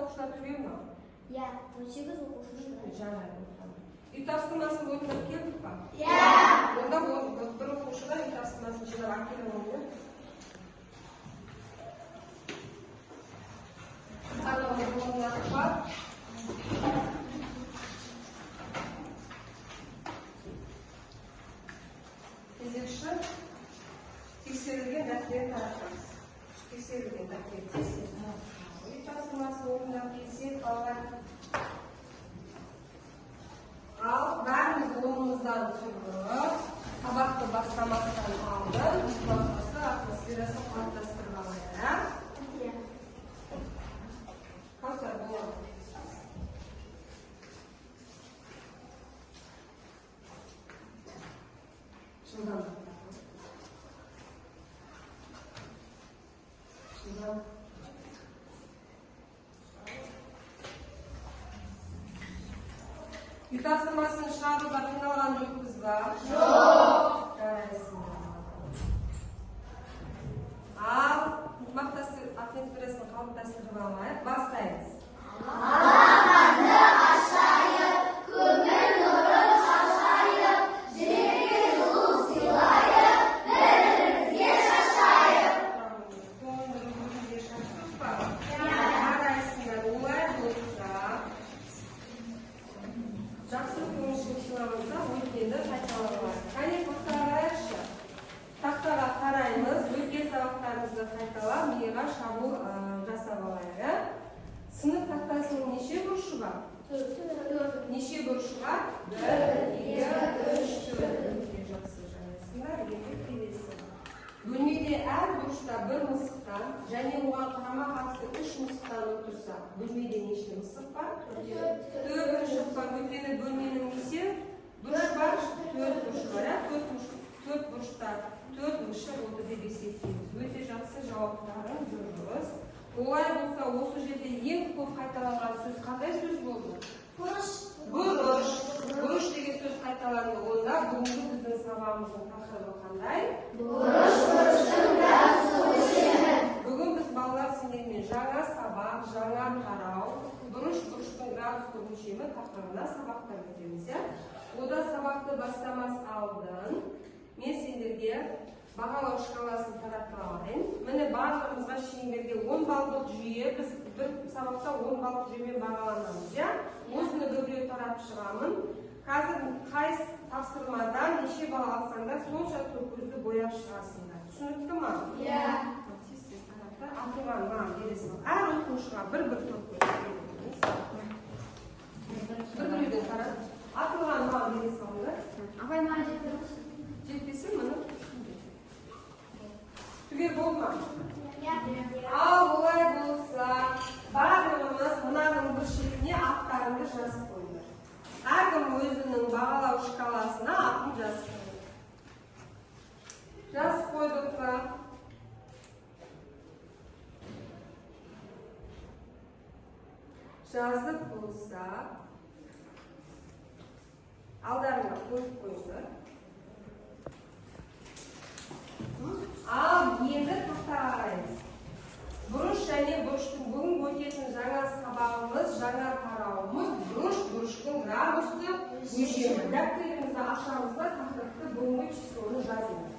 оқушылар түгел ма? Иә, 18 оқушы. Жарайды. Үй тапсырмасын орындап келдік па? Иә. Онда бір оқушыға үй тапсырмасын жинап әкеліп алу. Орындадық па? Кезекші тексерілген дәптер таратамыз. Тексерілген дәптер тексерілген. Үй тапсырмасын орындап келсек, балалар. Ал бәріміз орнымыздан тұрып, сабақты бастамастан алдын ынтымақтастық атмосферасын қалыптастырып алайық. Иә. Кәусар, болады. Жылдам. Жылдам. Үй тапсырмасын шығаруға қиналған жоқпыз ба? Жоқ. Жарайсыңдар. Ал ынтымақтастық атмосферасын қалыптастырып алайық. Бастаймыз. Алақанды ашайық, көңіл нұрын шашайық, жүрекке жылу сыйлайық, бір-бірімізге шашайық. Көңіл нұрын шаштық па? Жарайсыңдар. Олай болса, жақсы көңіл сыйламаса, өткенді қайталап алайық. Қане, тақтаға қарайықшы. Тақтаға қараймыз, өткен сабақтарымызды қайталап, миға шабуыл жасап алайық, ә? Сынып тақтасының неше бұрышы бар? Неше бұрышы бар? 1, 2, 3, 4. Өте жақсы, жарайсыңдар. Енді келесі. Бөлмеде әр бұрышта бір мысықтан және оған қарама-қарсы 3 мысықтан отырса, бөлмеде неше мысық бар? 4 мысық бар. Өйткені бөлменің неше бұрышы бар? 4 бұрышы бар. Ә? 4 бұрышта 4 мысық отыр деп есептейміз. Өте жақсы, жауаптарың дұрыс. Олай болса, осы жерде ең көп қайталанған сөз қандай сөз болды? Бұрыш. Бұрыш. Бұрыш деген сөз қайталанды. Онда бүгінгі біздің сабағымыздың тақырыбы қандай? Бұрыш, бұрыштың градустық өлшемі. Бүгін біз балалар сендермен жаңа сабақ, жаңа тарау, бұрыш, бұрыштың градустық өлшемі тақырыбына сабақтар өтеміз, иә? Ода сабақты бастамас алдын мен сендерге бағалау шкаласын таратып алайын. Міне, барлығымызға шеңберге 10 балдық жүйе, біз бір сабақта 10 балдық жүйемен бағаланамыз, иә? Осыны бір-біреу таратып шығамын. Қазір қай тапсырмадан неше балл алсаңдар, сонша көзді бояп шығасыңдар. Түсінікті ма? Иә. Тез-тез таратты. Атылған маған бере сал. Әр оқушыға бір-бір топ көз беріңіз. Бір-біреуден тарат. Атылған маған бере салыңдар. Апай, маған жеткізіңізші. Жетпесе, міне. Түгел болды ма? Иә. Ал олай болса, барлығымыз мынаның бір шетіне аттарыңды жазып қойыңдар. Әркім өзінің бағалау шкаласына атын жазып қойды. Жазып қойдық па? Жазып болса, алдарыңа қойып қойыңдар. Ал енді тақтаға қараймыз. Бұрыш және бұрыштың бүгінгі өтетін жаңа сабағымыз, жаңа тарауымыз бұрыш, бұрыштың градустық өлшемі. Дәптерімізді ашамыз да тақырыпты, бүгінгі числоны жазыңыз.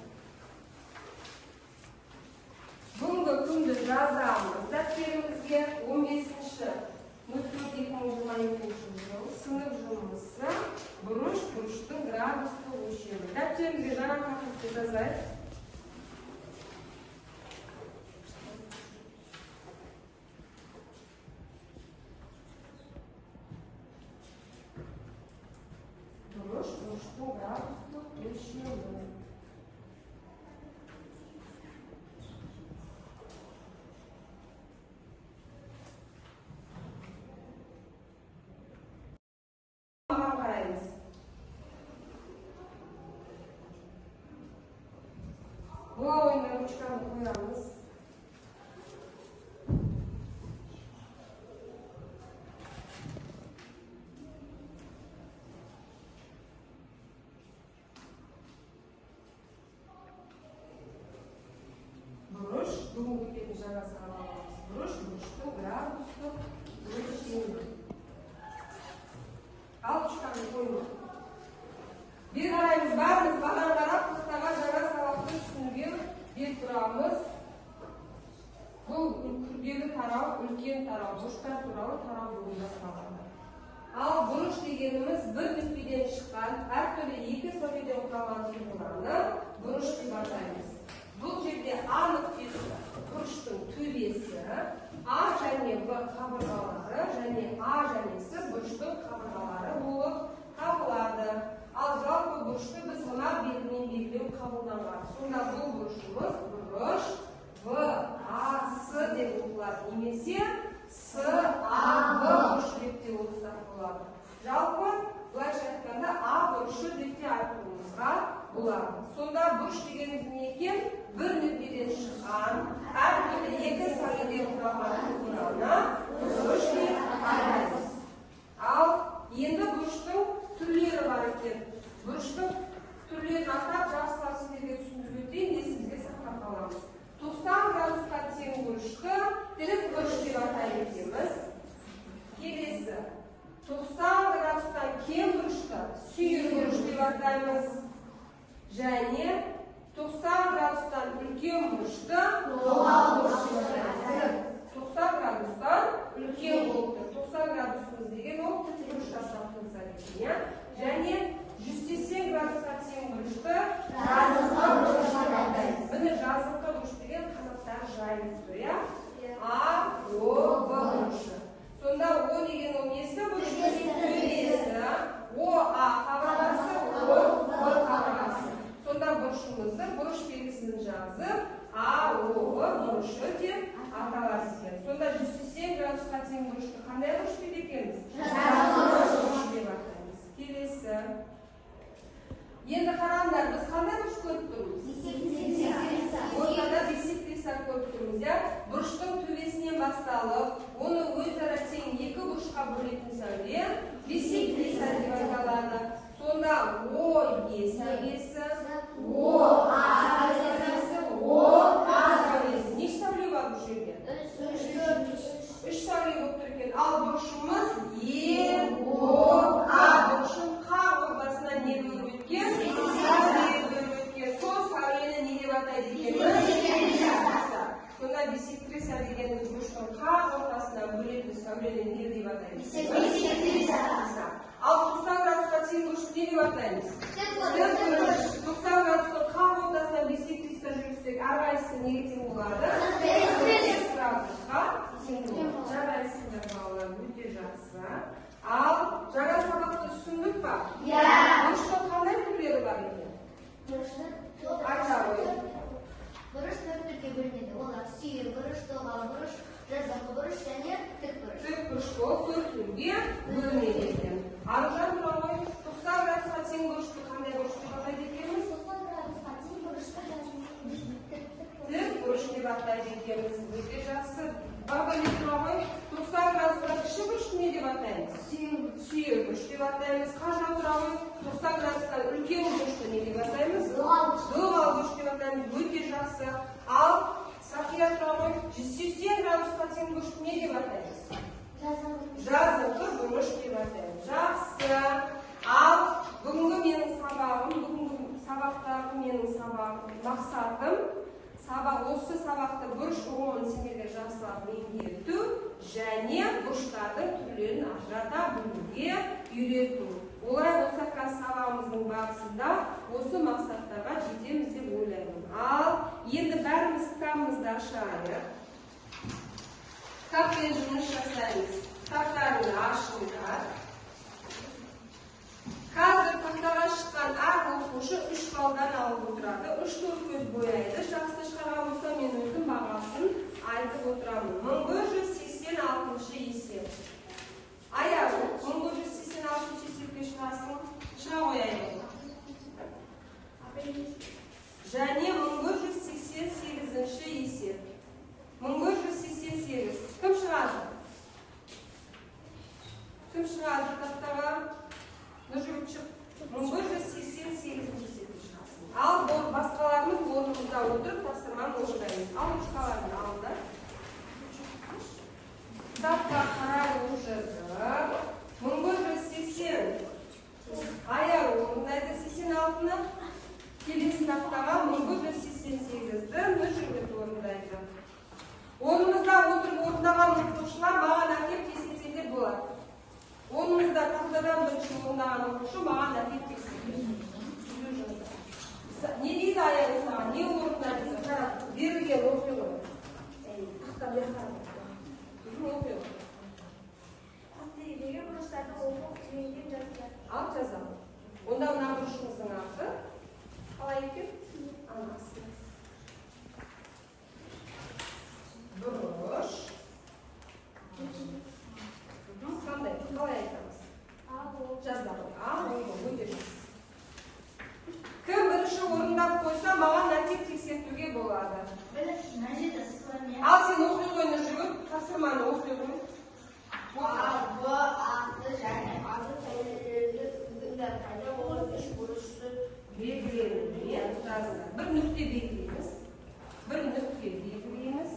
Бүгінгі күнді жазамыз дәптерімізге. 15.04.2022 жыл, сынып жұмысы, бұрыш, бұрыштың градустық өлшемі. Дәптерімізге жаңа тақырыпты жазайық. Бұрыш, бұрыштың градустық өлшемі. Маған қараймыз. Бұл ойында ручканы қоямыз. Бұрыш, бүгінгі өтетін жаңа сабағымыз бұрыш, бұрыштың градустық өлшемі. туралы, бұрыштар туралы тарау бүгін басталады. Ал бұрыш дегеніміз бір нүктеден шыққан әртүрлі екі сәуледен құралған фигураны бұрыш деп атаймыз. Бұл жерде А нүктесі бұрыштың төбесі, А және Б қабырғалары және А және С бұрыштың қабырғалары болып табылады. Ал жалпы бұрышты біз мына белгімен белгілеу қабылданған. Сонда бұл бұрышымыз бұрыш Б, А, С деп оқылады, немесе С, А, Б бұрышы деп те оқысақ болады. Жалпы былайша айтқанда А бұрышы деп те айтуымызға болады. Сонда бұрыш дегеніміз не екен? Бір нүктеден шыққан әртүрлі екі сәуледен құралған фигураны бұрыш деп атаймыз. Ал енді бұрыштың түрлері бар екен. Бұрыштың түрлерін атап, жақсылап сіздерге түсіндіріп өтейін, есімізге сақтап қаламыз. 90 градусқа тең бұрышты тік бұрыш деп атайды екенбіз. Келесі 90 градустан кем бұрышты сүйір бұрыш деп атаймыз. Және 90 градустан үлкен бұрышты доғал бұрыш деп атаймыз. 90 градустан үлкен болып тұр. 90 градусымыз деген ол тік бұрыш жасап тұрса екен, иә? Және 180 градусқа тең бұрышты жазықы бұрыш деп атаймыз. Міне, жазықы бұрыш деген қанаттары жайылып тұр, иә? А, О, Б бұрышы. Сонда О деген ол несі? Бұрыштың төбесі. О, А қабырғасы, О, Б қабырғасы. Сонда бұрышымызды бұрыш белгісін жазып, А, О, Б бұрышы деп аталады екен. Сонда 180 градусқа тең бұрышты қандай бұрыш дейді екенбіз? Жазықы бұрыш деп атаймыз. Келесі. Енді қараңдар, біз қандай бұрыш көріп тұрмыз? Ортада бисектриса көріп тұрмыз, иә? Бұрыштың төбесінен басталып, оны өзара тең екі бұрышқа бөлетін сәуле бисектриса деп аталады. Сонда О, Е сәулесі, О, А сәулесі, О, А сәулесі. Неше сәуле бар бұл жерде? Үш сәуле болып тұр екен. Ал бұрышымыз Е, О, А бұрышын қақ ортасынан не бөліп өткен? Сәуле бөліп өткен. Сол сәулені не деп атайды екенбіз? Бисектриса. Сонда бисектриса дегеніміз бұрыштың қақ ортасынан бөлетін сәулені не деп атаймыз? Бисектриса. Ал 90 градусқа тең бұрышты не деп атаймыз? Тік бұрыш. 90 градустың қақ ортасынан бисектриса жүргізсек, әрқайсысы неге тең болады? 45 градусқа тең болады. Жарайсыңдар, балалар, өте жақсы. Ал жаңа сабақты түсіндік па? Иә. Бұрыштың қандай түрлері бар екен? Айта ғой. Бұрыш төрт түрге бөлінеді. Олар: сүйір бұрыш, доғал бұрыш, жазықы бұрыш және тік бұрыш. Тік бұрыш болып төрт түрге бөлінеді екен. Аружан, тұра ғой. 90 градусқа тең бұрышты қандай бұрыш деп атайды екенбіз? 90 градусқа тең бұрышты Тік бұрыш деп атайды екенбіз. Өте жақсы. Бағдәулет, тұра ғой. 90 градустан кіші бұрышты не деп атаймыз? Сүйір бұрыш деп атаймыз. Қажан, тұра ғой. 90 градустан үлкен бұрышты не деп атаймыз? Доғал бұрыш деп атаймыз. Өте жақсы. Ал Сақия, тұра ғой. 180 градусқа тең бұрышты не деп атаймыз? Жазықы бұрыш деп атаймыз. Жақсы. Ал бүгінгі менің сабағым, бүгінгі сабақтағы менің сабағым, мақсатым сабақ, осы сабақты, бұрыш ұғымын сендерге жақсылап меңгерту және бұрыштардың түрлерін ажырата білуге үйрету. Олай болса, қазір сабағымыздың барысында осы мақсаттарға жетеміз деп ойлаймын. Ал енді бәріміз кітабымызды ашайық. Кітаппен жұмыс жасаймыз. Кітаптарыңды ашыңдар. Қазір тақтаға шыққан әр оқушы 3 балдан алып отырады. Үш төрт көз бояйды. Жақсы шығарған болса, мен өзім бағасын айтып отырамын. 1186 есеп. Аяр, 1186 есепке шығасың. Шыға ғой, Аяр. Және 1188 есеп. 1188. Кім шығады? Кім шығады тақтаға? Нұржігіт, шық. 1188 есепке шығасың. Ал басқаларымыз орнымызда отырып тапсырманы орындаймыз. Ал ручкаларыңды алыңдар. Кітапқа қарай отырып. 1180. Аяр орындайды 86-ны. Келесі тақтаға 1188-ді Нұржігіт орындайды. Орнымызда отырып орындаған оқушылар маған орындаған оқушы маған әкеліп тексереді. Түзу жаза. Не дейді аяғы саған? Не орында дейді? Қара, берілген оқи ғой. Тақта бері қара. Оқи ғой. Қастегідегі бұрыштарды оқып, түйіндеп жазыңдар. Ал жазамын. Онда мына бұрышымыздың аты қалай екен? Анасы. Бұрыш. Қандай? Қалай айтамыз? Жазамын. Ал, өте жақсы. Кім бірінші орындап қойса, маған әкеп тексертуге болады. Ал сен оқи ғой, Нұржігіт, тапсырманы оқи ғой. А, Б, А, Д және А, Д сәулелерді сызыңдар. Пайда болған үш бұрышты Белгіленген жазыңдар. Бір нүкте белгілейміз. Бір нүкте белгілейміз.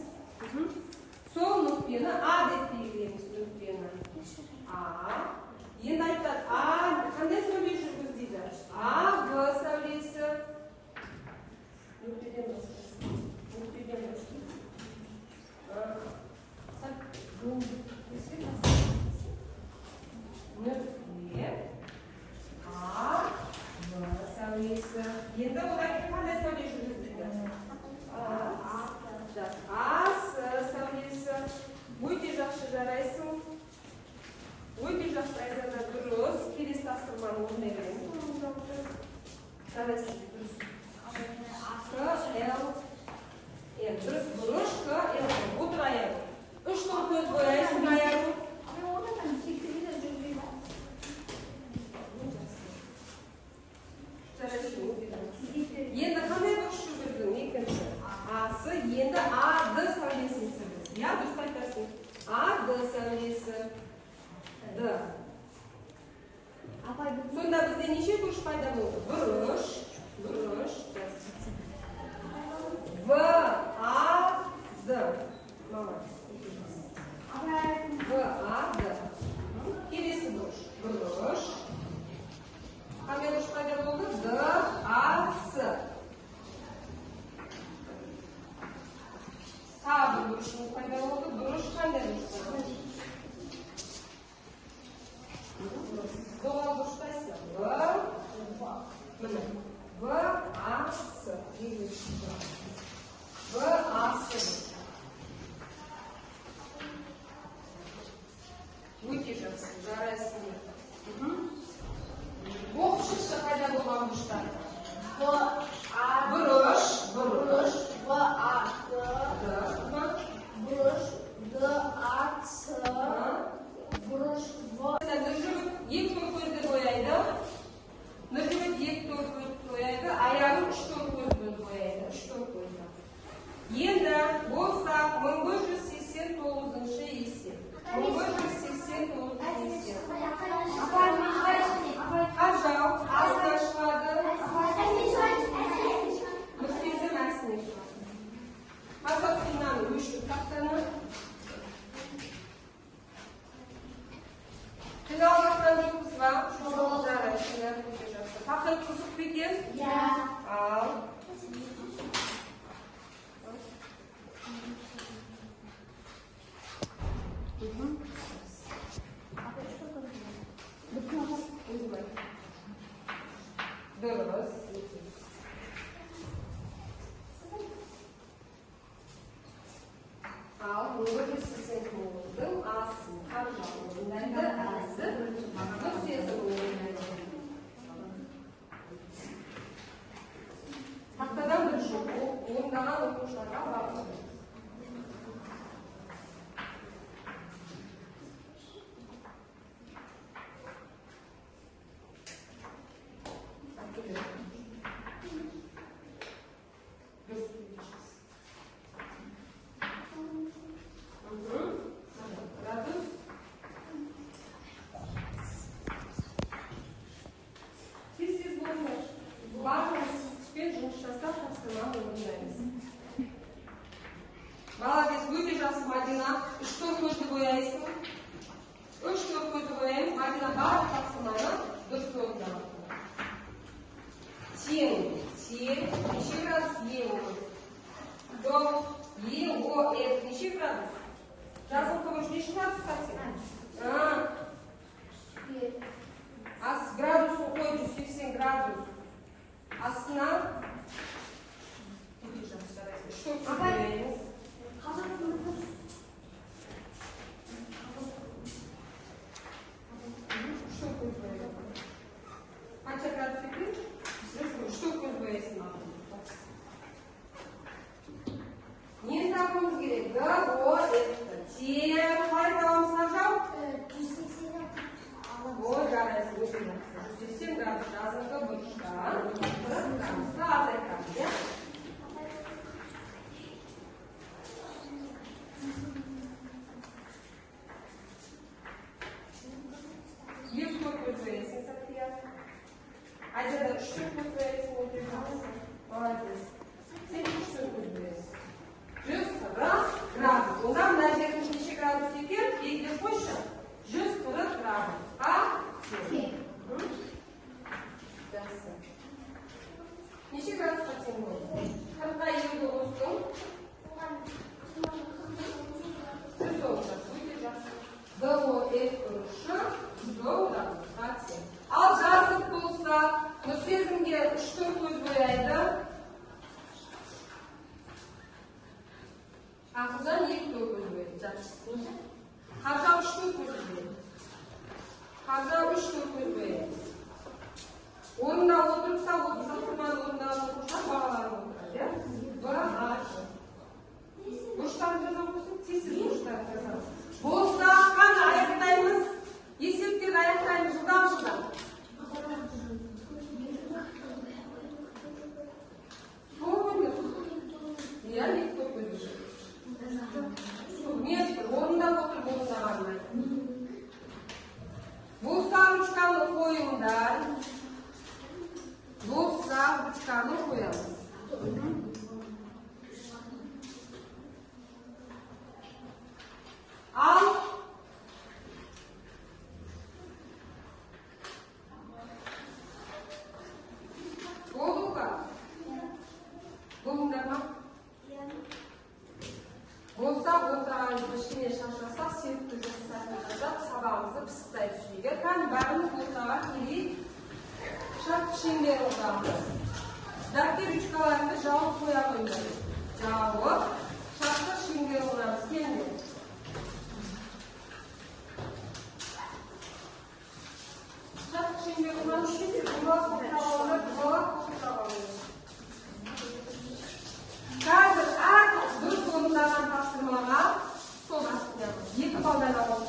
Сол нүктені А деп белгілейміз, нүктені. А. Енді айтады, А қандай сәуле жүргіз дейді? А, В сәулесі. Нүктеден бастайсыз. Нүктеден бастайсыз. Нүкте. А, В сәулесі. Енді одан кейін қандай сәуле жүргіз дейді? А, жаз. А, С сәулесі. Өте жақсы, жарайсың. Өте жақсы, Айзада, дұрыс. Келесі тапсырманы орындай береміз. Жарайсың, дұрыс. К, Л, М. Дұрыс, бұрыш, К, Л, М. Отыр, аяғы. Үш топ көз бояйсың, аяғы. Мен орнынан тексереді жүргізбеймін. Жарайсың, өте жақсы. Енді қандай бұрыш жүргіздің? Екінші. А, С, енді А, Д сәулесін сызыңыз. Иә, дұрыс айтасың. А, Д сәулесі. Д. Сонда бізде неше бұрыш пайда болды? Бұрыш, бұрыш. В, А, Д. Молодец. В, А, Д. Келесі бұрыш. Бұрыш. Қандай бұрыш пайда болды? Д, А, С. Тағы бір бұрышымыз пайда болды. Бұрыш қандай бұрыш болды? Доғал бұрыш қайсысы? В, міне. В, А, С. В, А, С. Өте жақсы, жарайсыңдар. Оқып шықшы қайда болған бұрыштар. В, А, Бұрыш, бұрыш. В, А, Д, Д, бұрыш, Д, А, С, бұрыш, В. Нұржігіт екі топ көзді бояйды. Нұржігіт екі топ көзді бояйды. Аяғын үш топ көзді бояйды. Үш топ көзді. Енді болсақ 1189 есеп. 1189 есеп. Қаржау астына шығады. Нұрсезім әсіне шығады. Қаржау, сен мынаны өшір, тақтаны. Қиналып жатқан жоқпыз ба? Жоқ. Жарайсыңдар, өте жақсы. Тақырып қызық па екен? Ал. Өзім айт. Дұрыс. Ал, 1189-дың асын Қаржау орындайды, әсі Нұрсезім орындайды. Тақтадан бірінші орындаған оқушыларға балл береміз. Айзада үш төрт көз бояйсың, өте жақсы. Молодец. Сен үш төрт көз бояйсың. 140 градус. Онда мына жеріміз неше градус екен? Белгілеп қойшы. 140 градусқа тең. Жақсы. Неше градусқа тең болды? 40-қа 50-ді қостың. 110 градус. Өте жақсы. ДОФ бұрышы 110 градусқа тең. Ал жазық болса, Нұрсезімге үш төрт көз бояйды. Ақылжан екі төрт көз бояйды. Жақсы. Қаржау үш төрт көз бояйды. Қаржау үш төрт көз бояйды. Орнына отырса, осы тапсырманы орындаған оқушылар бағаланып отырады, иә? Б, А, Ж. Бұрыштарын жаза қойсын, тез-тез бұрыштарын жазамыз. Болса, қане аяқтаймыз. Есептерді аяқтаймыз, жылдам-жылдам. Болды. Иә, екі төрт көз бояйды. Нет, орындап отырып орындағанын. Болса, ручканы қойыңдар. Болса, ручканы қоямыз. Ал болды ма? Болдыңдар ма? Болса, ортаға кішкене шаршасақ, сергікті жұмыстарын жасап, сабағымызды пысықтай түсейік. Кәне, бәріміз ортаға келейік. Шарт шеңбер ортамыз. Дәптер ручкаларыңды жауып қоя қойыңдар. Жауып, шартты шеңбер ортамыз. Келіңдер. Шартты шеңбер ортамыз. Домалақ болып табалаңдар, домалақ болып табалаңдар. Қазір әр дұрыс орындаған тапсырмаға сол астына 2 балдан аламыз.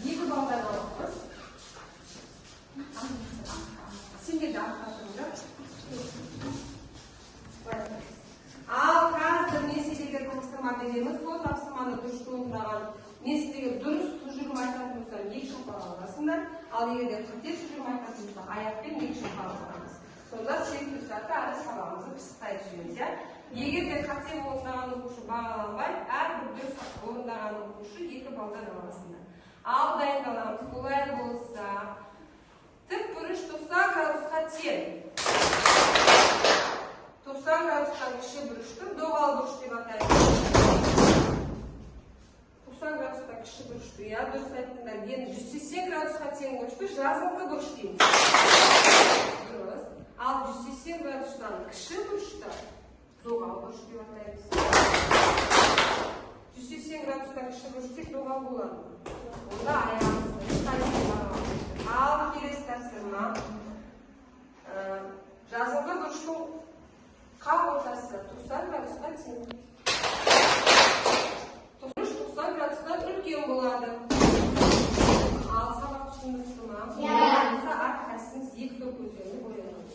2 балдан аламыз. Сендер де артқа тұрыңдар. Ал қазір мен сендерге тапсырма беремін. Сол тапсырманы дұрыс орындаған, мен сендерге дұрыс тұжырым айтатын болсам, 2 шапалақ аласыңдар. Ал егер де қате тұжырым айтатын болсам, аяқпен 2 шапалақ аламыз. Сонда сергікті сәтті әрі сабағымызды пысықтай түсеміз, иә? Егер де қате орындаған оқушы бағаланбай, әрбір дұрыс орындаған оқушы 2 балдан аласыңдар. Ал дайындаламыз. Олай болса, тік бұрыш 90 градусқа тең. 90 градустан кіші бұрышты доғал бұрыш деп атаймыз. 90 градустан кіші бұрышты, иә, дұрыс айттыңдар. Енді 180 градусқа тең бұрышты жазыңқы бұрыш дейміз. Дұрыс. Ал 180 градустан кіші бұрышты доғал бұрыш деп атаймыз. 180 градустан кіші бұрыш тек доғал болады. Онда аяғымызды ешқайсысын бағаламыз. Ал келесі тапсырма. Жазыңқы бұрыштың қақ ортасы 90 градусқа тең. Бұрыш 90 градустан үлкен болады. Ал сабақ түсіндіңіз ма? Иә. Болса, әрқайсыңыз екі топ көздерін бояймыз.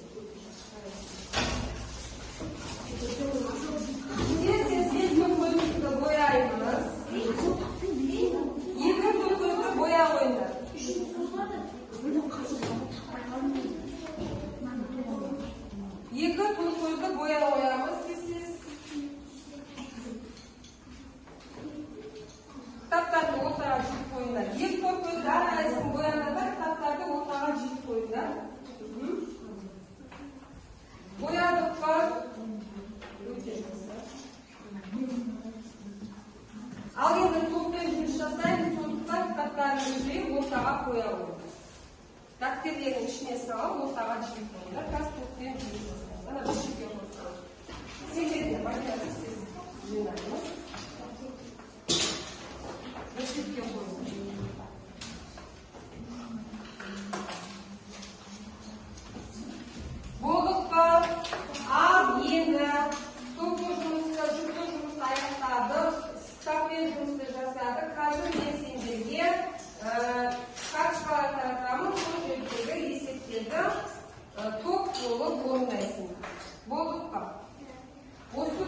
Тез-тез екі топ көзді бояймыз. Екі топ көзді боя қойыңдар. Екі топ көзді боя қоямыз. Тез-тез. Кітаптарды ортаға жиып қойыңдар. Екі топ көзді әрқайсысын бояныңдар, кітаптарды ортаға жиып қойыңдар. Боядық па? Өте жақсы. Ал енді топпен жұмыс жасаймыз, сондықтан кітаптарыңызды жиып ортаға қоя қойыңдар. Дәптерлердің ішіне салып ортаға жиып қойыңдар. Қазір топпен жұмыс жасаймыз. Ана бір жерге қойып қойыңдар. Сендер де байланыс тез жинаймыз. Бір жерге қойыңдар. Болдық па? Ал енді топтық жұмысты, жұптық жұмысты аяқтадық, кітаппен жұмысты жасадық. Қазір мен сендерге карточкалар таратамын, сол жердегі есептерді топ болып орындайсыңдар. Болдық па? Осы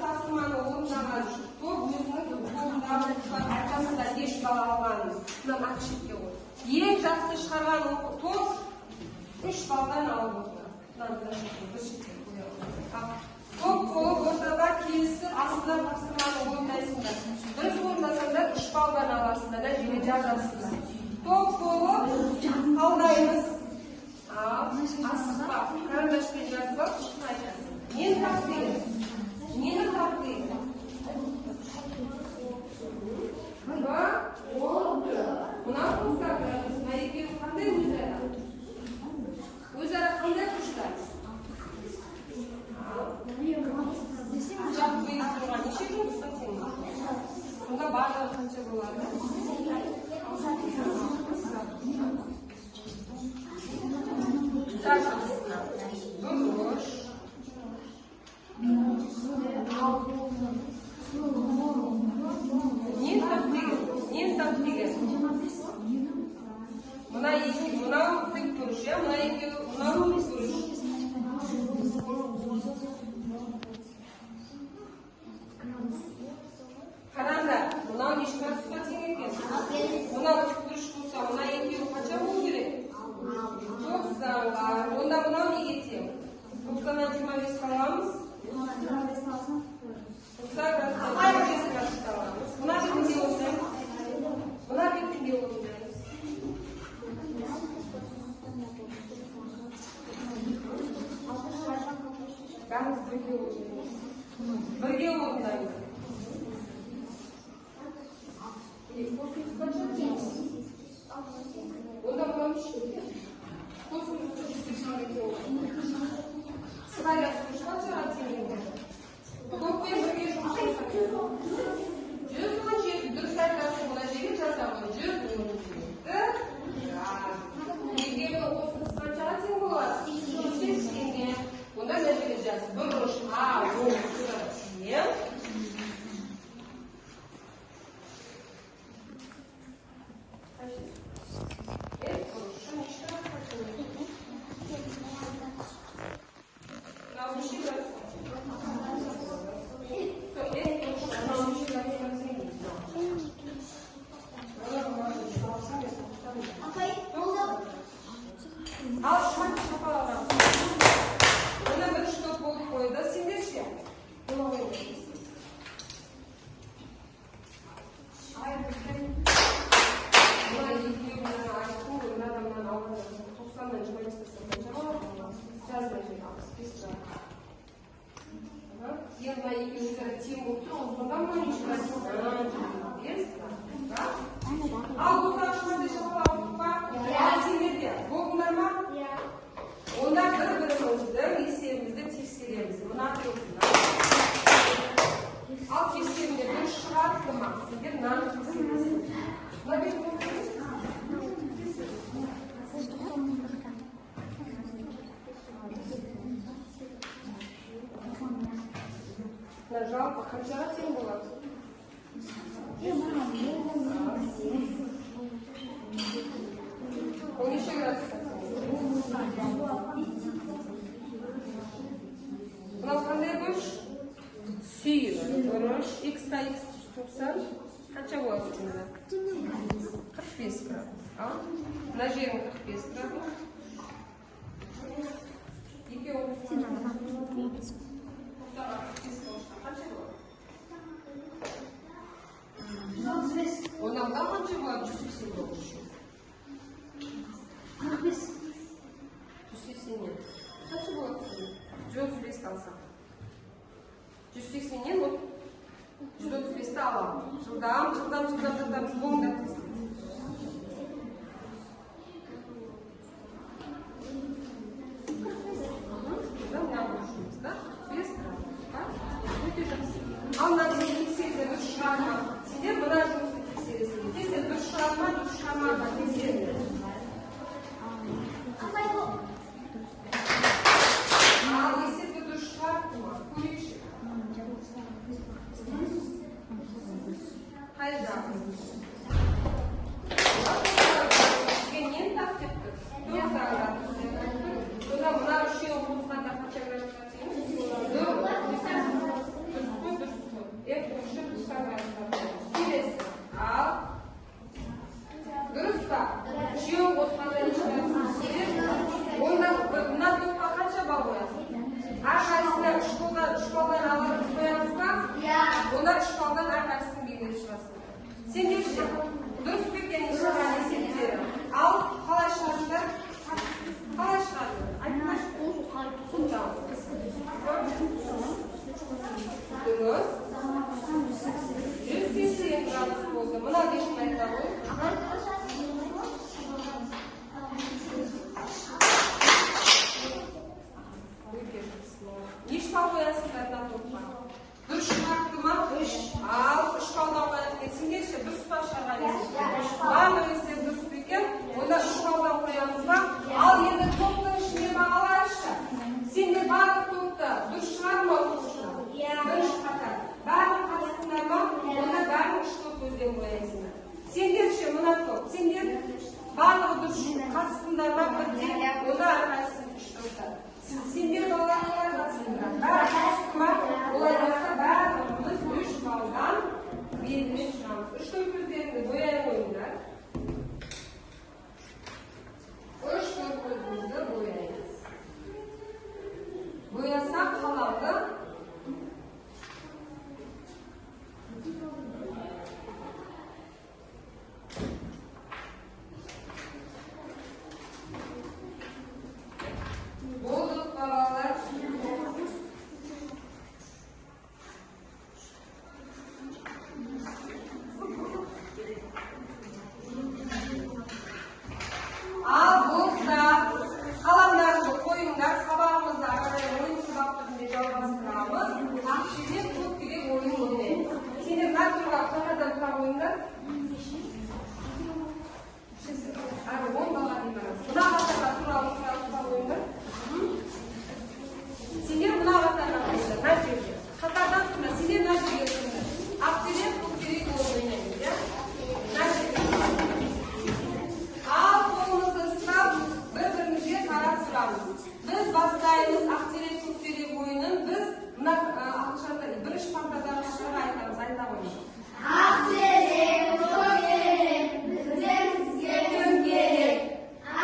тапсырманы орындаған топ өзінің тобындағы айтасыңдар, еш бала алғанын. Мына ақ шетке қой. Ең жақсы шығарған топ 3 балдан алып отыр. Мынаны мына шеттен, бір шеттен қоямыз. Топ болып ортада келісіп, астына тапсырманы орындайсыңдар. Дұрыс орындасаңдар 3 балдан аласыңдар да жерге жазасыңдар. Топ болып талдаймыз. Ал, асықпа, карандашпен жазып алып, сосын айтасың. Нені тап деген? Нені тап деген? Б, О, Д. Мына тоқсан градус, мына екеуі қандай өзара? Өзара қандай бұрыштар? Жалпы тұрған неше градусқа тең? Сонда барлығы қанша болады? Жаз астына. Бұрыш. Нені тап деген? Нені тап деген? Мына екі, мынау тік бұрыш, иә? Мына екеуі, мынау тік бұрыш. Қараңдар, мынау неше градусқа тең екен? Мынау тік бұрыш болса, мына екеуі қанша болу керек? 90-ға. Онда мынау неге тең? 90-нан 25 аламыз. 90 градустан 25 градусқа аламыз. Мына бетінде орындаймыз. Мына бетінде орындаймыз. Бәріміз бірге орындаймыз. Бірге орындаймыз. Косинус қанша? Онда мынау неше екен? Косинус 180-ге тең болады. Сыбайлас бұрыш қаншаға тең енді? Топпен бірге жұмыс жасаңыз. 117, дұрыс айтасың, мына жерге жазамын. 117 градус. Екеуінің қосындысы қаншаға тең болады? 180-ге. Онда мына жерге жаз. Бұрыш А, О, С тең. F бұрышы неше градусқа тең? Мынау неше градусқа тең? Сол F бұрышы мынау неше градусқа тең? Апай, болды. Ал шумақ шапалақ. Мына бірінші топ болып қойды. Сендер ше? Бола қойыңдар. Мына екеуі мына айттым ғой, мына адамнан алғанда 90-нан 25 тастаса қанша болады? Жаз мына жерге 65 градус. Аха. Енді мына екеуі өзара тең болып тұр ғой, сонда мына неше градус? 25 градус. Ал достар, шумақтай шапалақ па? Ал сендерде болдыңдар ма? Иә. Онда бір-біріміздің есебімізді тексереміз. Мына топтың. Ал тексеріңдер, дұрыс шығады ма? Сендер мынаны тексересіңдер. Мына бетін оқыңыз. Мына жалпы қаншаға тең болады? Ол неше градусқа тең? Мынау қандай бұрыш? Сүйір бұрыш. Х-қа х 90 қанша болады сонда? 45 градус. Ал мына жерің 45 градус. Екеуі қосылғанда 90-ға 45 қосса қанша болады? 135. Онда мынау қанша болады? 180 болу үшін. 45. 180-нен. Қанша болады сонда? 135-ті алсақ. 180-нен вот 135-ті аламын. Жылдам, жылдам, жылдам, жылдам. Болыңдар тез. Сонда мына бұрышымыз да 45 градусқа. Өте жақсы. Ал мына тексеріңдер, дұрыс шығады ма? Сендер мына жұмысты тексересіңдер. Тексер, дұрыс шығады ма, дұрыс шыға ма, тексеріңдер. Апай, бұл. Ал есепті дұрыс шығарды ма? Көрейікші. Қай жағы? Барлығы дұрыс қатыстыңдар ма бірдей? Онда әрқайсысын үш топтан. Сендер, балалар, қалай қатыстыңдар? Бәрі қатысты ма? Олай болса, барлығымыз 3 баллдан белгімен шығамыз. Үш көздеріңді бояй қойыңдар. Үш көзімізді бояймыз. Боясақ, қаламды болдық па, балалар? Ал болса, қаламдарыңды қойыңдар. Сабағымызды ары қарай ойын сабақ түрінде жалғастырамыз. Ақшелек көктерек ойын ойнаймыз. Сендер мына тұрға қатардан тұра қойыңдар. Әрі 10 балға дейін барамыз. Мына қатарға тура тұра тұра қойыңдар. Сендер мына қатарға қойыңдар, мына жерге. Қатардан тұрыңдар. Сендер мына жерге тұрыңдар. Ақтерек көктерек ойын ойнаймыз, иә? Мына жерге. Ал қолымызды ұстап, бір бірімізге қарап тұрамыз. Біз бастаймыз ақтерек көктерек ойынын. Біз мына ағылшында бірінші партадағы кісілерге айтамыз, айта қойыңыз. Ақсерек, көксерек, бізден сізге кім керек?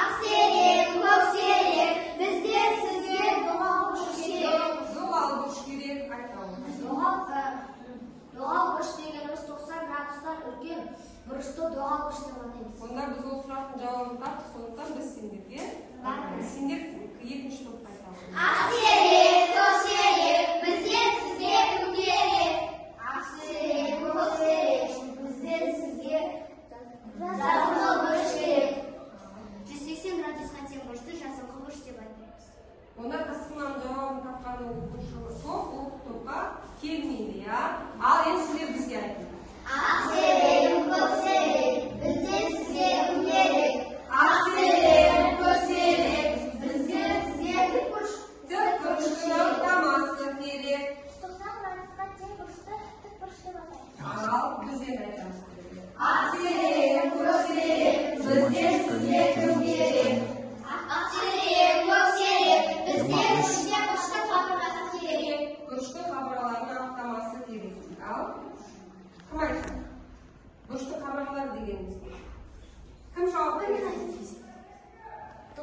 Ақсерек, көксерек, бізден сізге доғал бұрыш керек. Доғал бұрыш керек, айта қойыңыз. Доғал бұрыш дегеніміз 90 градустан үлкен бұрышты доғал бұрыш деп атаймыз. Онда біз ол сұрақтың жауабын таптық, сондықтан біз сендерге, сендер екінші топқа айта қойыңыз. Ақсерек, көксерек, бізден сізге кім керек? Ақсерек, көксерек, бізден сізге жазыңқы бұрыш керек. 180 градусқа тең бұрышты жазыңқы бұрыш деп атаймыз. Онда тасқынның жауабын тапқан оқушы топ ол топқа келмейді, иә? Ал енді сендер бізге айтыңдар. Ақсерек, көксерек, бізден сізге кім керек? Ақсерек, көксерек, бізден сізге тік бұрыш. Тік бұрыштың анықтамасы керек. 90 градусқа тең бұрышты тік бұрыш деп атаймыз. Ал біз енді айтамыз. Ақсерек, көксерек, бізден сізге кім керек? Ақсерек, көксерек, бізден сізге бұрыштың қабырғасы керек. Бұрыштың қабырғаларының анықтамасы керек дейді. Ал кім айтады? Бұрыштың қабырғалары дегеніміз не? Кім жауап береді?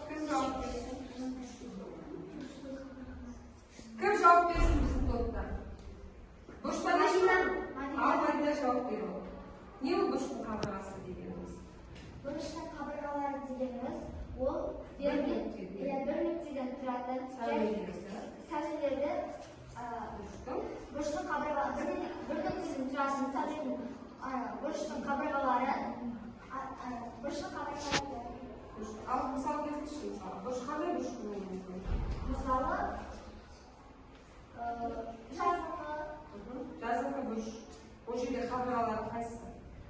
Кім жауап берсін? Кім жауап берсін біздің топта? Бұрышта не шығады? Ал Мадина жауап беріп отыр. Не ол бұрыштың қабырғасы дегеніміз? Бұрыштың қабырғалары дегеніміз ол бір бір нүктеден. Иә, бір нүктеден тұратын сәулелері. Сәулелерді бұрыштың бұрыштың қабырға бір нүктеден тұратын сәуленің бұрыштың қабырғалары бұрыштың қабырғалары. Ал мысал келтірші, мысалы, бұрыш қандай бұрыш болуы мүмкін? Мысалы, жазыңқы. Жазыңқы бұрыш. Ол жерде қабырғалары қайсысы?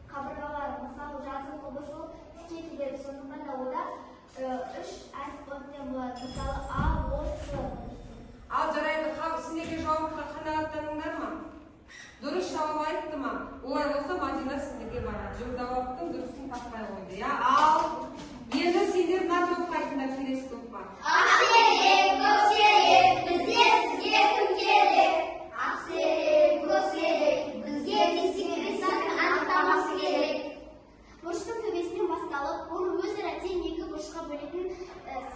Қабырғалары, мысалы, жазыңқы бұрыш ол тіке келеді, сондықтан да ода үш әріп тең болады, мысалы, А, О, С. Ал жарайды, сендерге жауапқа қанағаттандыңдар ма? Дұрыс жауап айтты ма? Олай болса, Мадина сендерге барады. Жауаптың дұрысын таппай қойды, иә? Ал енді сендер мына топқа айтыңдар, келесі топқа. Ақсерек, көксерек, бізден сізге кім керек? Ақсерек, көксерек, бізге биссектрисаның анықтамасы керек. Бұрыштың төбесінен басталып, оны өзара тең екі бұрышқа бөлетін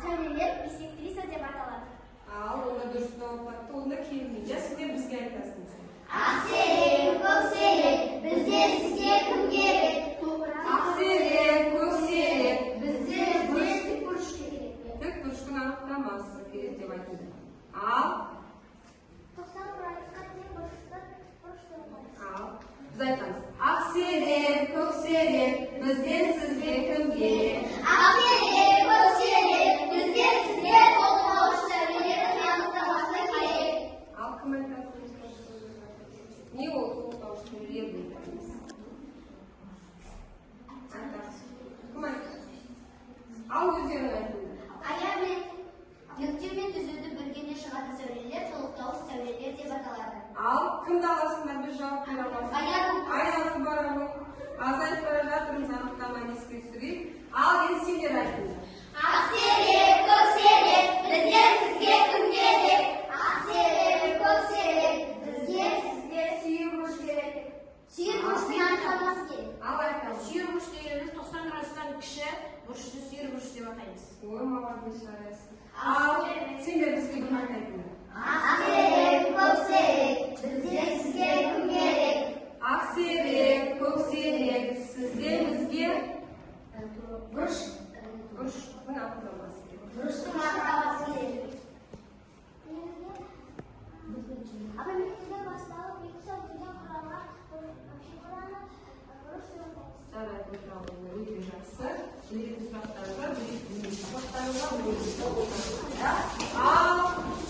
сәулелер биссектриса деп аталады. Ал онда дұрыс жауап тапты, онда келмейді. Иә, сендер бізге айтасыңдар. Ақсерек, көксерек, бізден сізге кім керек? Ақсерек, көксерек, бізден Бізге тік бұрыш керек. Тік бұрыштың анықтамасы керек деп айтыңдар. Ал 90 градусқа тең бұрышты бұрыш деп атаймыз. Ал біз айтамыз. Ақсерек, көксерек, бізден сізге кім керек? Ақсерек, көксерек, бізден сізге толықтауыш сәулелердің анықтамасы керек. Ал кім айтады? Не ол толықтауыш сәулелер дегеніміз? Айтады. Кім айтады? Ал өздерің айтыңдар. Ая мен нүкте мен түзуді бөлгенде шығатын сәулелер толықтауыш сәулелер деп аталады. Ал кімді аласыңдар, біз жауап бере аламыз? Аяру. Аяру бар ғой. Азайып бара жатырмыз, анықтаманы еске түсірейік. Ал енді Ой, молодец, жарайсың. Ал сендер бізге кім айтатындар? Ақсерек, көксерек, бізде сізге кім керек? Ақсерек, көксерек, сізде бізге бұрыш. Бұрыштың анықтамасы керек. Бұрыштың анықтамасы керек. Апай, нүктеден басталып, екі сәуледен құралған фигураны бұрыш деп атаймыз. Жарайды, отыра қойыңдар, өте жақсы. Білетін сұрақтарға, білетін сұрақтарға ойыңызды отырыңыздар. Ал,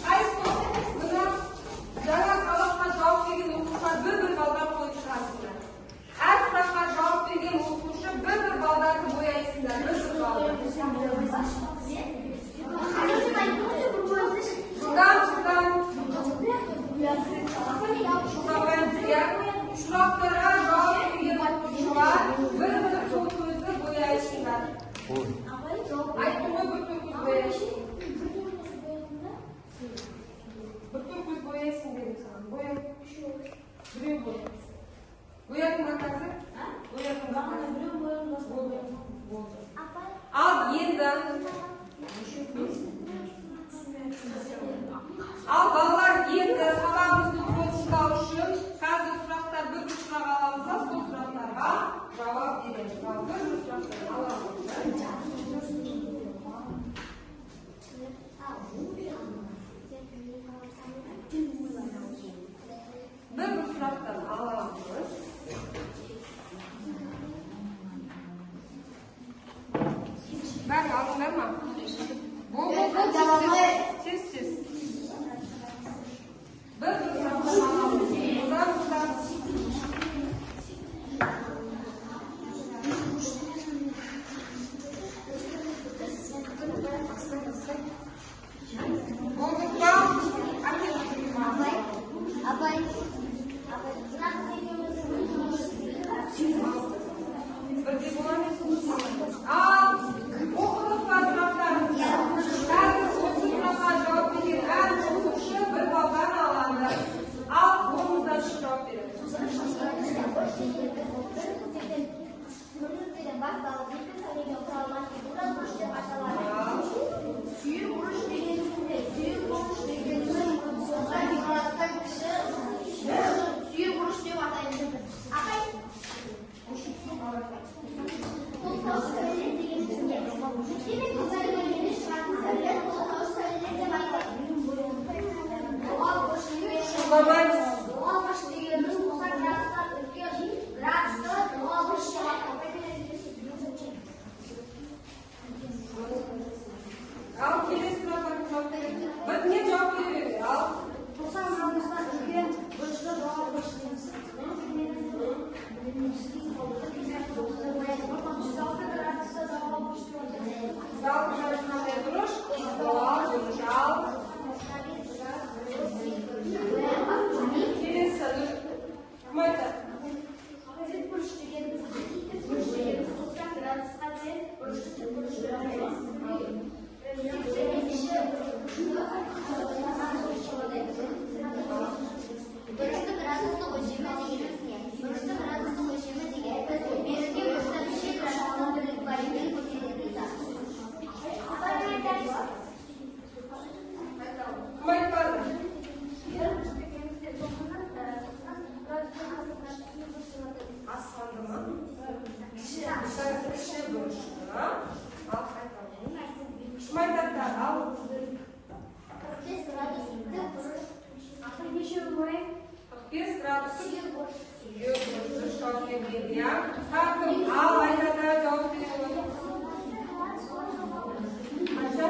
қайсы топ? Мына жаңа сабаққа жауап берген оқушылар бір-бір балдан қойып шығасыңдар. Әр сұраққа жауап берген оқушы бір-бір балдарды бояйсыңдар, бір-бір балды. Жылдам, жылдам. Жылдамаймыз, иә. Сұрақтарға жауап берген оқушылар бір-бір сол көзді бояйсыңдар. Айттым ғой, бір көз бояйсың. Бір көз бояйсың дедім саған. Боя. Біреу боя. Боядың ба қазір? Боядың ба қазір? Болды. Болды. Апай, Ал енді. Ал балалар, енді сабағымызды қорытындылау үшін қазір сұрақтар, бір бір сұрақ аламыз да, сол сұрақтарға жауап береміз. Ал бір бір сұрақтар аламыз да. Бір бір сұрақтан аламыз. Бәрін алдыңдар ма? Бол, бол, бол, тез, тез, тез. Бір бір сұрақтан аламыз. Одан одан. Болдық па? Әкел. Апай, Бірдей бола ма? Ал, оқыдық па сұрақтарымызды? Қазір осы сұраққа жауап берген әр оқушы бір балдан алады. Ал, орныңыздан шығып жауап береді. бір нүктеден басталып, екі сәуледен құралған фигура бұрыш деп аталады. Ал, Сүйір бұрыш дегеніміз не? Сүйір бұрыш дегеніміз 90 градустан кіші сүйір бұрыш деп атаймыз. Апай, толықтауыш сәулелер дегеніміз не? Нүкте мен тоғызды бөлгенде шығатын сәулелер толықтауыш сәулелер деп аталады. Доғал бұрыш дегеніміз Шырламаймыз. Доғал бұрыш дегеніміз 90 градустан үлкен градусты доғал бұрыш деп аталады. Ал, келесі сұраққа кім жауап береді? Бірінен жауап бере беріңдер. Ал, 90 градустан үлкен бұрышты доғал бұрыш дейміз. 106 градуста доғал бұрыш деп атаймыз. 106 градус қандай бұрыш? Доғал бұрыш. Ал, келесі кім айтады? Тік бұрыш дегеніміз, тік бұрыш дегеніміз 90 градусқа тең бұрышты тік бұрыш деп атаймыз. Сексен бұрышты бұрыш деп атаймыз. Бұрыштың градустық өлшемі дегеніміз не? Бұрыштың градустық өлшемі дегеніміз берілген бұрышта неше градустық бірлік бар екенін көрсететін сан. Кім айтпады? Асқанды ма? Кіші бұрышты. Ал, айтамын. Кім айтады тағы? Ал, 45 градус тік бұрыш. 45 градустық сүйір бұрыш. Дұрыс жауап берген, иә. Тағы кім? Ал, айтады, жауап бере қойды. Қанша?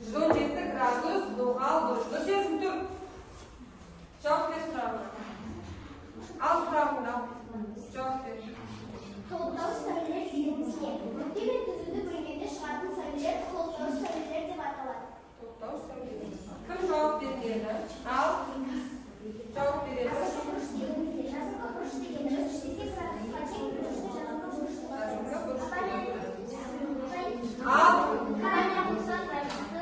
117 градус доғал бұрыш. Нұрсезім, тұр. Жауап бер сұрағына. Ал, сұрағыңды ал. Жауап бер. Толықтауыш сәулелер дегеніміз не? Нүкте мен түзуді бөлгенде шығатын сәулелер толықтауыш сәулелер деп аталады. Толықтауыш сәулелер. Кім жауап бермеді? Ал, жауап береді. Жазыңқы бұрыш дегеніміз не? Жазыңқы бұрыш дегеніміз 180 градусқа тең бұрышты жазыңқы бұрыш деп атаймыз. Жазыңқы бұрыш. Апай, Ал, Апай, 90 градусты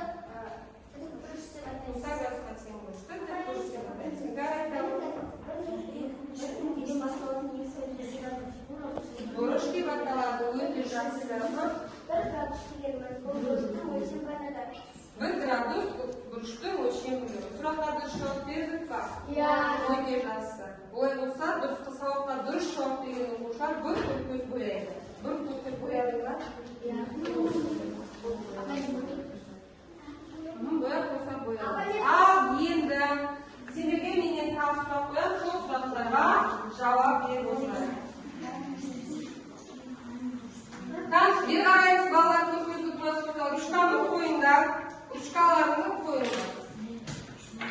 тік бұрыш деп атаймыз. 90 градусқа тең бұрышты тік бұрыш деп атаймыз. Іңкәр айтады. Бір нүктеден басталатын екі сәулелер Бұрыш деп аталады. Өте жақсы. 1 градус дегеніміз бұл бұрыштың өлшем бірлігі. 1 градус бұрыштың өлшем бірлігі. Сұраққа дұрыс жауап бердік па? Иә. Өте жақсы. Олай болса, дұрыс сабаққа дұрыс жауап берген оқушылар бір көз бояйды. Бір көз боядың ба? Иә. Бояп қойса бояды. Ал енді сендерге менен тағы сұрақ қоямын, сол сұрақтарға жауап беріп отырайық. Бері қараймыз, балалар, көзді тұрасыздар. Ручканы қойыңдар. Ручкаларыңды қойыңдар.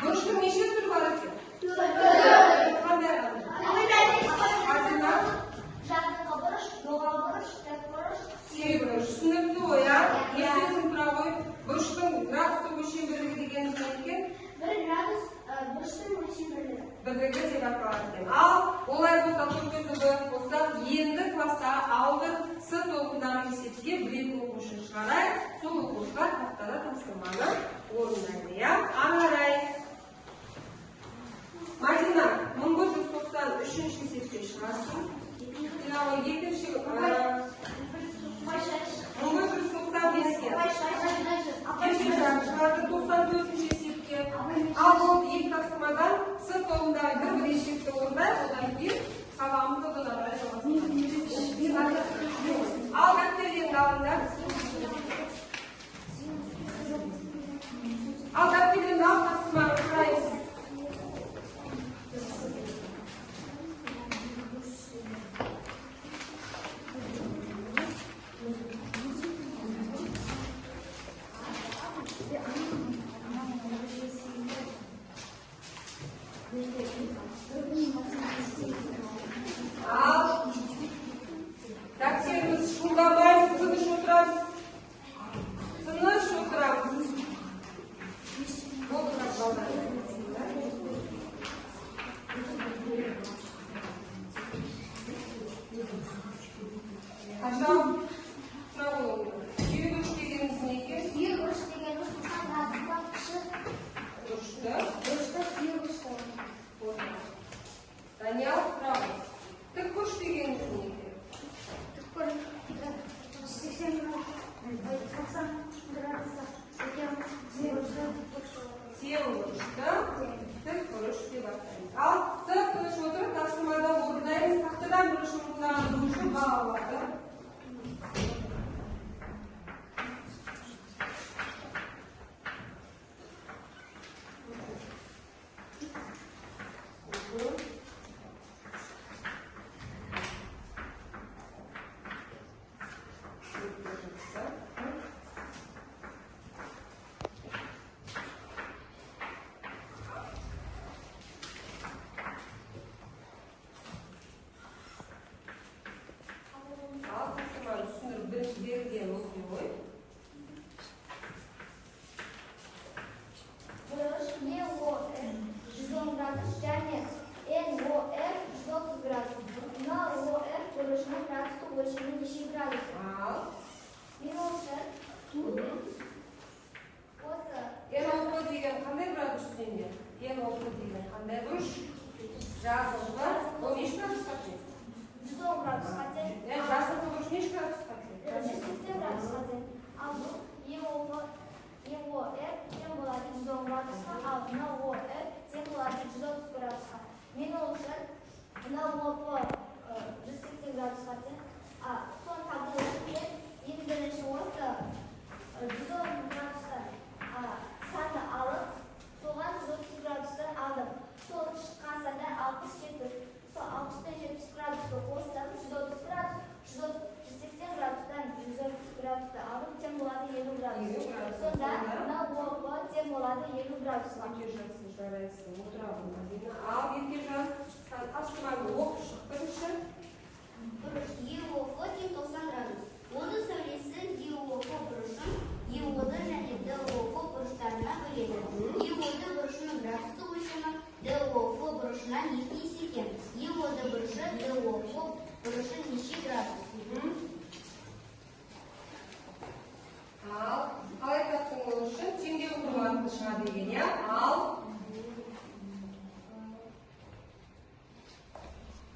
Бұрыштың неше түрі бар екен? Қандай қандай? Адина? Жазыңқы бұрыш, доға бұрыш, тік бұрыш. Сүйір бұрыш. Түсінікті ғой, иә? Есесін тұра ғой. Бұрыштың градустық өлшем бірлігі дегеніміз не екен? 1 градус бұрыштың өлшем бірлігі. Бірлігі деп аталады екен. Ал олай болса, көзді бояп болсақ, енді класста алғыр С тобындағы есепке бір екі оқушы шығарайық. Сол оқушылар тақтада тапсырманы орындайды, иә? Ары қарай. Мадина, 1193 есепке шығасың. Екінші 1195-ке. Кешірім, шығарды 94 есепке. Ал ол екі тапсырмадан С тобындағы бір-бір есепті орындайық, одан кейін сабағымызды одан ары қарай жалғастырамыз. Ал дәптерлеріңді алыңдар. Ал дәптерлеріңді алып тапсырманы қараймыз. Ал дәптеріміз шуылдамаймыз, тыныш отырамыз. Тыныш отырамыз. Болды, балдар. Қашан сұрақ қойылды. Сүйір бұрыш дегеніміз не екен? Сүйір бұрыш дегеніміз 90 градустан кіші Бұрышты. бұрышты сүйір бұрыш. Даниял, сұрақ. Тік бұрыш дегеніміз не екен? Тік бұрыш 80 90 градуста тең бұрышты тік бұрыш. Тең бұрышты тік бұрыш деп атаймыз. Ал тып-тыныш отырып тапсырманы орындаймыз. Тақтадан бірінші орындаған бұрышы балл алады. Ал тапсырманы түсіндіріп бірінші берілген оқи ғой. Бұрыш ЕОР 110 градус және НОР 130 градус. НОР бұрышының градустық өлшемі неше градус? Ал Мен үшін осы НОП деген қандай градус сенде? НОП деген қандай бұрыш? Жазыңқы. Ол неше градусқа тең? 110 градусқа тең. Жазыңқы бұрыш неше градусқа тең? 180 градусқа тең. Ал бұл ЕОП ЕОР тең болады 110 градусқа, ал НОР тең болады 130 градусқа. Мен ол үшін НОП 180 градусқа тең. Соны табу үшін мен ең бірінші осы 110 градустан санды алып, соған 130 градустан алдым. Сол шыққан санда 60-70. Сол 60-70 градусты қостым, 130 градус, 180 градустан 130 градусты алдым, тең болады 50 градус. 50 градус. Сонда НОП тең болады 50 градусқа. Өте жақсы, жарайсың. Отыра ғой, Мадина. Ал Еркежан, сен тапсырманы оқып шық бірінші. Бұрыш ЕОФ тең 90 градус. Оның сәулесі ЕОФ бұрышын ЕОД және ДОФ бұрыштарына бөледі. ЕОД бұрышының градустық өлшемі ДОФ бұрышынан 2 есе кем. ЕОД бұрышы ДОФ бұрышы неше градус? Ал қалай таптың? Ол үшін теңдеу құру арқылы шығады екен, иә? Ал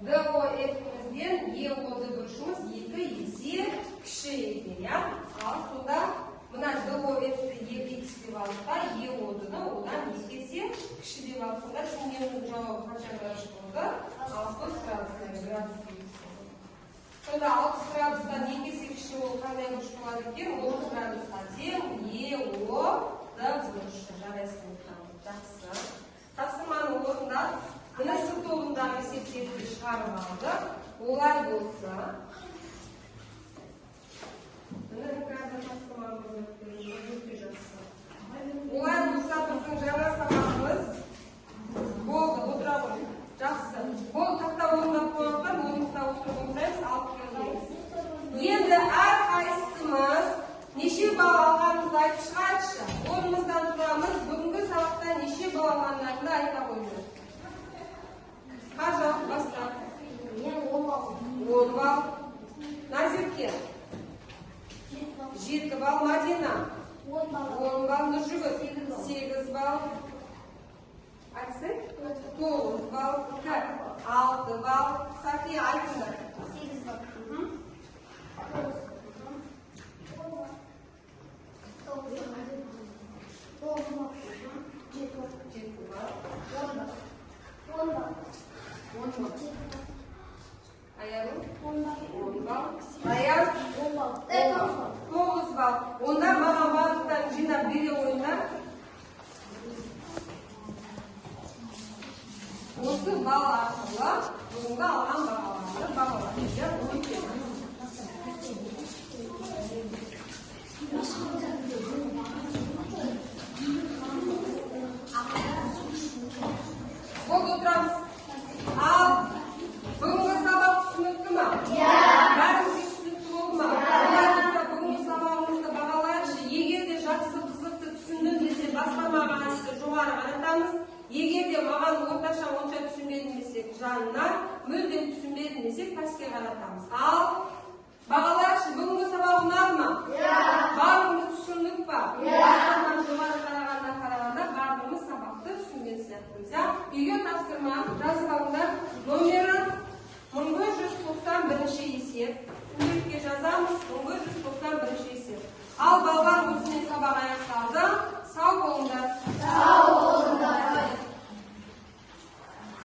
ДОФ-імізден ЕОД бұрышымыз 2 есе кіші екен, иә? Сонда 60 градустан 2 есе кіші ол қандай бұрыш болады екен? 30 градусқа тең ЕОД бұрышы. Жарайсың, жақсы. Тапсырманы орындап, міне С тобындағы есептерді шығарып алдық. Олай болса, міне экранда тапсырманы өте жақсы. Олай болса, біздің жаңа сабағымыз болды, отыра ғой. Жақсы. Ол тақта орындап қойғандықтан орнымызда отырып отырамыз, алып келмейміз. Енді әрқайсымыз неше балл алғанымызды айтып шығайықшы. Орнымыздан тұрамыз, бүгінгі сабақта неше балл алғандарыңды айта қойыңдар. Қажат, бастап. Мен 10 балл. 10 балл. Назерке, 7 балл. Мадина, 10 балл. 10 балл. Нұржігіт, 8 балл. Айтсын? 9 балл. Так, 6 балл. София, айтыңдар. 8 балл. 9. 9 балл. 7 балл. 7 балл. 10 балл. 10 балл. 10 балл. Аяру? 10 балл. 10 балл. Раян? 10 балл. 9 балл. 9 балл. Онда маған барлықтарын жинап бере қойыңдар. Осы балл арқылы бүгінгі алған бағаларды бағалап. Болды, отырамыз. Ал бүгінгі сабақ түсінікті ма? Иә. Бәрімізге түсінікті болды ма? Олай болса, бүгінгі сабағымызды бағалайықшы. Егер де жақсы, қызықты түсіндім десе, бас бармағымызды жоғары қаратамыз. Егер де маған орташа, онша түсінбедім десек, жанына, мүлдем түсінбедім десек, пәске қаратамыз. Ал бағалайықшы, бүгінгі сабақ ұнады ма? Иә. Барлығымыз түсіндік па? Иә. Бас бармақ жоғары қарағанда барлығымыз сабақты түсінген сияқтымыз. Иә? Үйге тапсырма жазып алыңдар. Номері 1191 есеп. Суретке жазамыз, 1191 есеп. Ал балалар, осымен сабақ аяқталды.